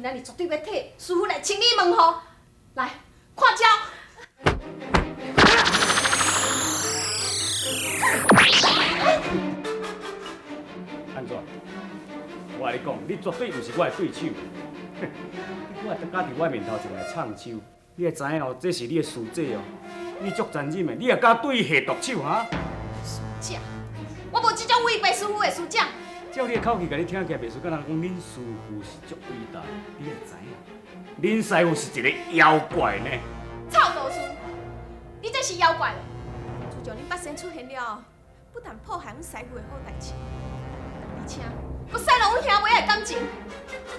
仔日绝对欲替师傅来清理门户。来，看招！按怎？我共你讲，你绝对毋是我的对手。你阁敢伫我面头前来藏手，你会知影哦？这是你的师姐哦，你足残忍的，你也敢对伊下毒手哈？师姐，我无这种违背师父的师姐。照你的口气，共你听起来，袂输敢若讲恁师父是足伟大，你会知影？恁师父是一个妖怪呢。臭道士，你这是妖怪！自从恁八仙出现了，不但破坏阮师父的好代志，而且阁使弄阮兄妹的感情。你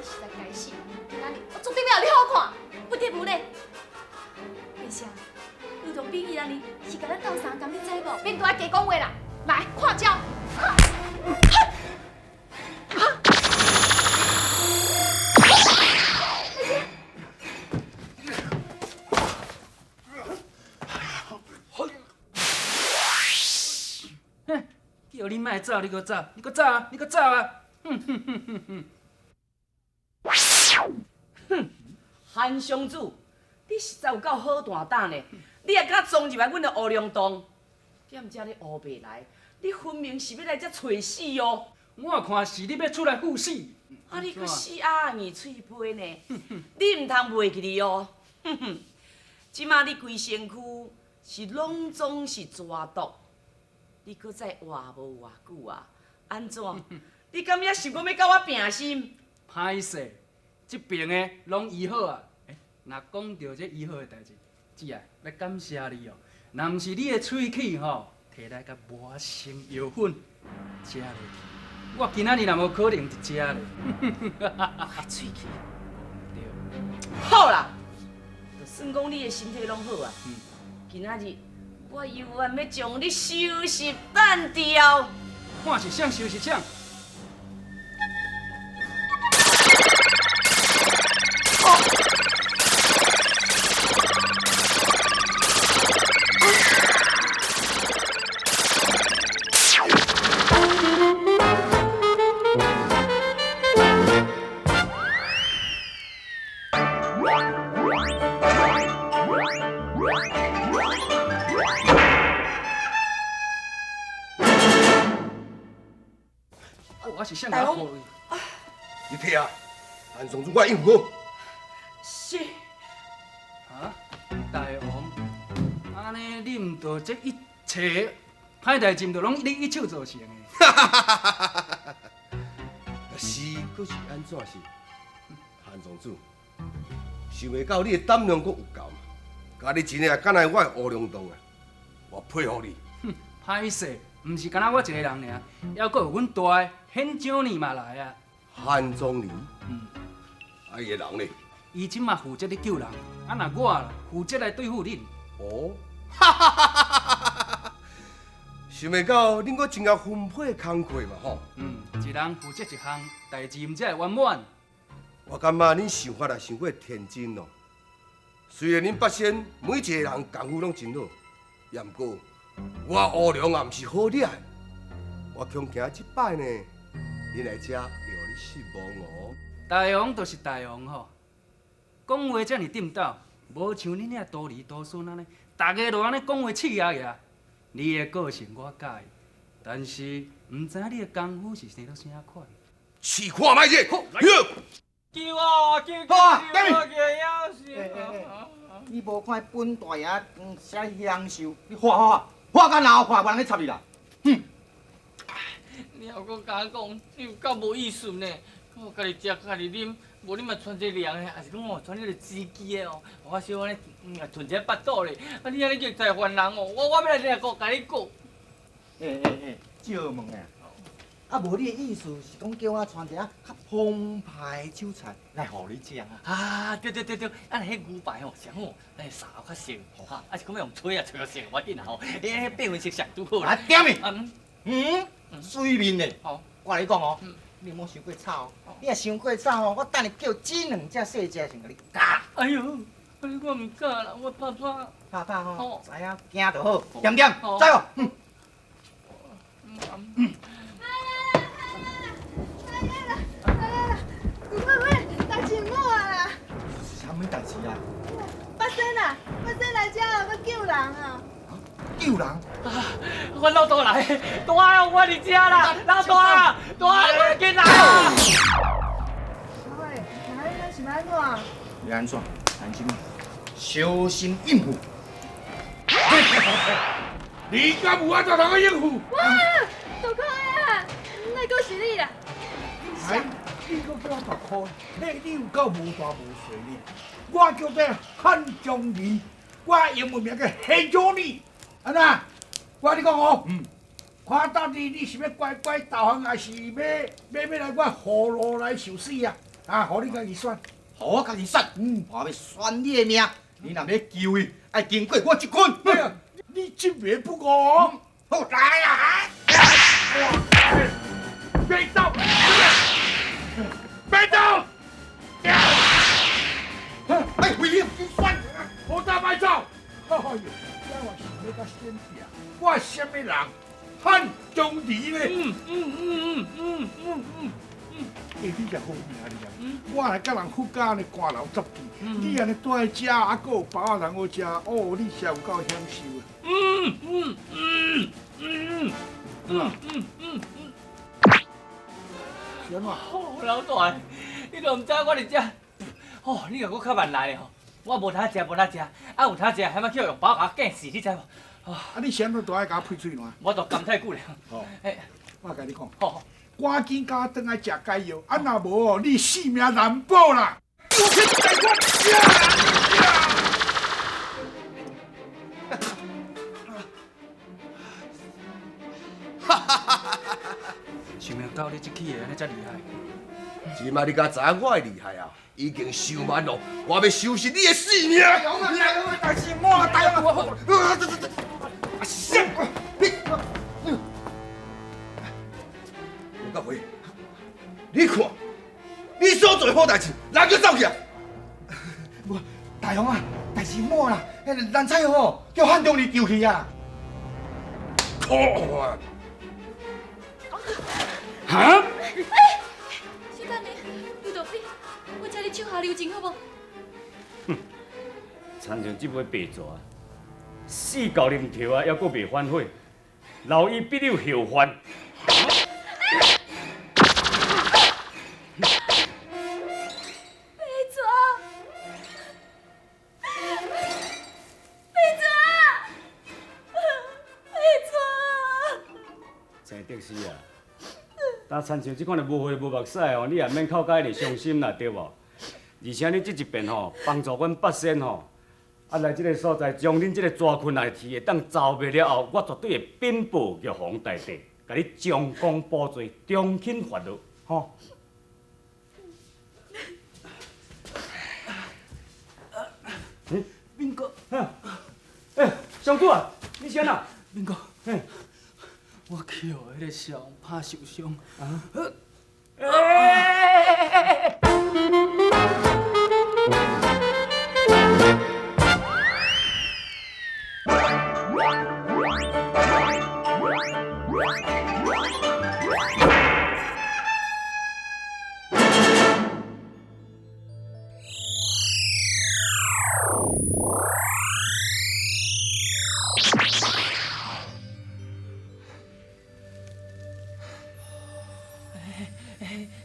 实在该死！今仔日我绝对欲予你好看，不得无咧。陛下，刘同斌伊按呢是共咱斗相共，你知无？免拄仔加讲话啦，来看招！叫你莫走，你阁走，你阁走啊，你阁走啊！哼哼哼哼哼！哼，韩商主，你实在有够好大胆呢！你也敢闯入来阮的乌龙洞？踮遮咧乌白来，你分明是欲来遮揣死哦！我看是你欲出来赴死。啊！你阁死鸭硬喙皮呢？你毋通袂记哩哦！哼哼，这马你规身躯是拢总是蛇毒。你阁再活无偌久啊？按怎？你敢也想讲欲佮我拚心？歹势，这边的拢医好啊。欸，若讲著这医好的代志，姊啊，欲感谢你哦。若毋是你的喙齿吼，提来共磨成药粉，食落去，我今仔日若无可能伫遮咧。我的喙齿。对。好啦，就算讲你的身体拢好啊。今仔日。我犹原欲将你收拾单调。看是啥收拾啥。大王，你退啊！韩尚主，我应付。是。啊，大王，按呢你毋著这一切歹代志，毋著拢你一手造成的。是，阁是按怎是？韩尚主，想袂到你的胆量阁有够嘛？共你真的敢来我的乌龙洞啊！我佩服你。哼，歹势，毋是干焦我一个人尔，犹阁有阮大的显长年嘛来啊。韩宗年，啊，伊个人呢？伊这马负责咧救人，啊，若我负责来对付恁。哦，哈哈哈哈哈！想袂到恁阁真𠢕分配工课嘛吼。一人负责一项，代志毋才会圆满。我感觉恁想法也伤过天真哦。虽然恁八仙每一个人功夫拢真好，也毋过我乌龙也毋是好惹的。我恐惊这摆呢，恁来遮会予你失望哦。大王就是大王吼，讲话遮尔颠倒，无像恁遐徒儿徒孙按呢，逐个都按呢讲话刺牙牙。你的个性我佮意，但是毋知影你的功夫是生做啥款。试看觅者，好，来。救我！救好啊，救救！你无看本大爷写享受，你画画画到哪画，无人咧插你啦。哼！你犹阁敢讲，你有够无意思呢！我家己食，家己啉，无你嘛传一个凉的，还是讲哦传一个纸机的哦，我小按呢吞一下腹肚咧。啊，你按呢叫财烦人哦，我欲来掠国，共你告。欸欸欸，借问啊，啊无你的意思是讲叫我传一个较澎湃的酒菜来予你食啊？啊，对对对对，啊彼牛排吼上好，来烧较熟，哈，啊是讲欲用炊啊炊较熟，无要紧啦吼，彼八分熟上拄好啦。啊，点咪？水面的，我共你讲哦，你莫伤过吵哦，你若伤过吵哦，我等下叫这两只细只先共你咬。哎哟，哎我毋敢啦，我怕怕。怕怕吼，知影惊就好，点点，走。嗯。来啦来啦来啦，喂喂，大舅母啊，八仙啊，八仙來遮，欲救人啊！救人？阮老大來，大啊，我佇遮啦，老大，大，我緊來啊！小慧，那咱是欲按怎？欲按怎？安怎？小心應付。你敢有法度通去應付？哇，大哥啊，那閣是你啦！哎，你閣叫我大哥？嘿，你有夠無大無細呢？我叫做漢江林，我英文名叫黑佐尼。按怎？我跟你講哦，看到底你是欲乖乖投降，還是欲來我葫蘆來受死啊？啊，予你家己選。予我家己選。我欲選你的命，你若欲救伊，愛經過我一關。哎呀，你這袂不過哦。好來啊！別動！別動！哎，威廉，你選，好大擺走！哎呦，這我是欲佮先拼，我啥物人？漢江林咧。欸，你真好命你啊！我來佮人附加呢寒流十幾，你按呢蹛佇遮，啊，閣有包仔通好食，哦，你實有夠享受的。是按怎？哦，老大，你都毋知我佇遮，哦，你若閣較慢來吼，我無通食，無通食，啊有通食，還欲去用包共我見死，你知無？啊，你是按怎都愛共我配喙瀾？我都甘太久了。哦，我共你講，好，趕緊共我轉來食解藥，啊若無哦，你性命難保啦！想袂到你這起的按呢遮厲害。這擺你敢知影我的厲害啊？已經傷慢咯，我欲收拾你的性命！大雄啊，大雄啊，大事莫啊，大雄啊！阿生，你，吴国辉，你看，你所做的好代誌，人就走去啊！無，大雄啊，代誌莫啦，彼个人才吼叫漢中林救去啊！可惡啊！哈？小等下，劉道飛，我請你手下留情好無？哼，親像這尾白蛇，死猴啉著啊，猶閣袂反悔，留伊必有後患。白蛇，白蛇，白蛇！陈德师啊，但亲像这款的無血無目屎哦，你也免哭甲遐爾傷心啦，對無？而且你這一遍吼，幫助阮八仙吼，啊來這个所在，將恁這个蛇困的氣會當遭滅了後，我絕對會稟報玉皇大帝，共你將功補罪，從輕發落，吼。敏哥，欸，上主啊，你是按怎？敏哥，嘿，我去予彼个小拍受傷。啊？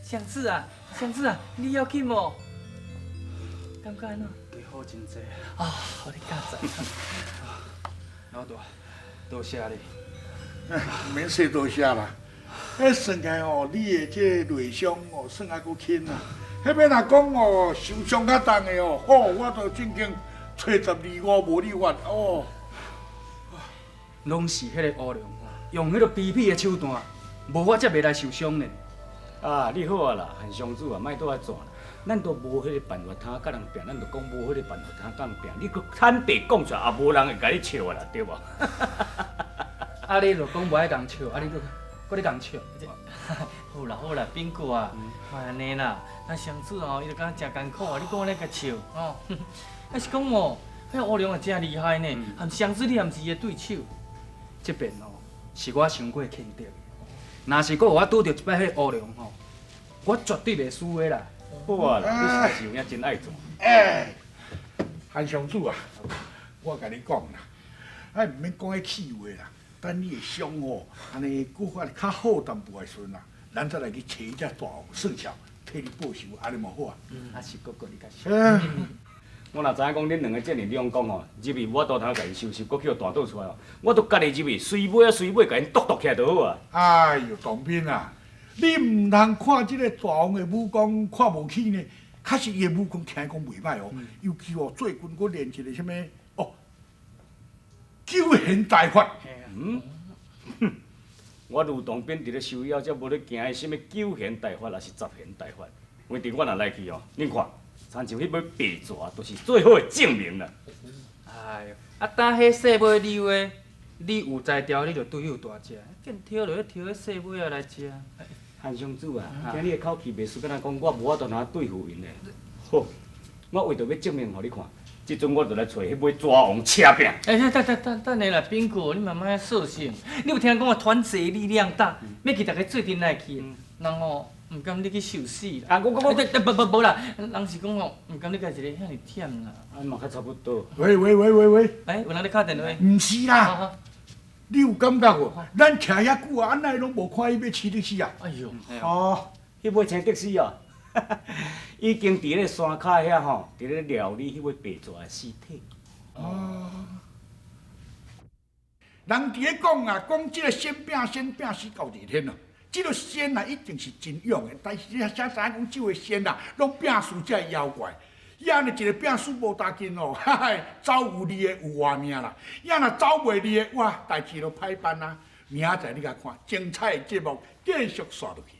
相子啊，相子啊，你要緊無？感覺按怎？加好真濟。啊，予你加讚。老大，多謝你。毋免說多謝啦。彼算起來吼，你的這個內傷哦，算猶閣輕啦。彼欲若講哦，受傷較重的哦，吼，我都正經揣十二五無你法哦。攏是彼个烏龍，用彼个卑鄙的手段，無我才袂來受傷呢。啊，你好啊啦，韓商主啊，莫倒來轉啦。咱都無彼个辦法通佮人拚，咱就講無彼个辦法通佮人拚。你閣坦白講出來，也無人會共你笑啊啦，對無？啊，你就講無愛共笑，啊，你閣閣咧共笑。好啦好啦，炳哥啊，莫按呢啦。咱相處哦，伊就感覺真艱苦啊，你閣按呢共笑吼。啊是講哦，彼個烏龍也真厲害呢，含相子你也毋是伊的對手。這遍哦，是我傷過輕敵。若是閣予我拄著一擺彼個烏龍吼，我絕對袂輸的啦。好啊啦，你實在是有影真愛做。欸，韩尚子啊，我共你讲啦，啊，毋免讲彼气话啦，等你的伤吼，按呢阁发较好淡薄的时阵啊，咱再来去揣彼只大王算账，替你报仇，按呢嘛好啊。啊是哥哥你较熟。我若知影讲恁两个遮尔两讲吼，入去无法度通共𪜶收拾，阁去予弹倒出来哦，我都家己入去，随尾啊随尾共𪜶剁剁起来就好啊。哎哟，当兵啊，你毋通看这个大王的武功看无起呢，确实伊的武功听讲袂䆀哦，尤其哦最近阁练一个啥物哦，九玄大法。嗯，哼，我吕洞宾伫咧收妖，才无咧惊彼啥物九玄大法，抑是十玄大法。反正我若来去哦，恁看，亲像彼尾白蛇，就是最好的证明啦。哎哟，啊，当彼细尾溜的，你有才调，你就对付大只，见挑就去挑彼细尾仔来食。韩尚子啊，听你的口气袂输，敢若讲我无法度通对付𪜶的。好，我为著欲证明予你看，这阵我就来揣彼尾蛇王车拼。欸，等等等等下啦，炳哥，你慢慢仔扫兴。你有听讲啊，团结力量大，欲去逐家做阵来去，人吼毋甘你去受死啦。啊，我我我，无无无啦，人是讲吼，毋甘你家一个遐尔忝啦。啊嘛较差不多。喂喂喂喂喂！欸，有人咧敲电话？毋是啦，你有感觉无？咱徛遐久啊，按怎拢无看伊欲饲的士啊？哎哟，哦，彼尾青的士哦，已经伫咧山跤遐吼，伫咧料理彼尾白蛇的尸体。哦。人伫咧讲啊，讲这个仙饼仙饼死到地天咯。这个仙啊，一定是真勇的，但是你才知影讲，这个仙啊，拢摒除这个妖怪。也若一个摒输无大紧哦，哈哈，走有你的有活命啦。也若走袂离的，哇，代志就歹办啊。明仔载你共看，精彩的节目继续煞落去。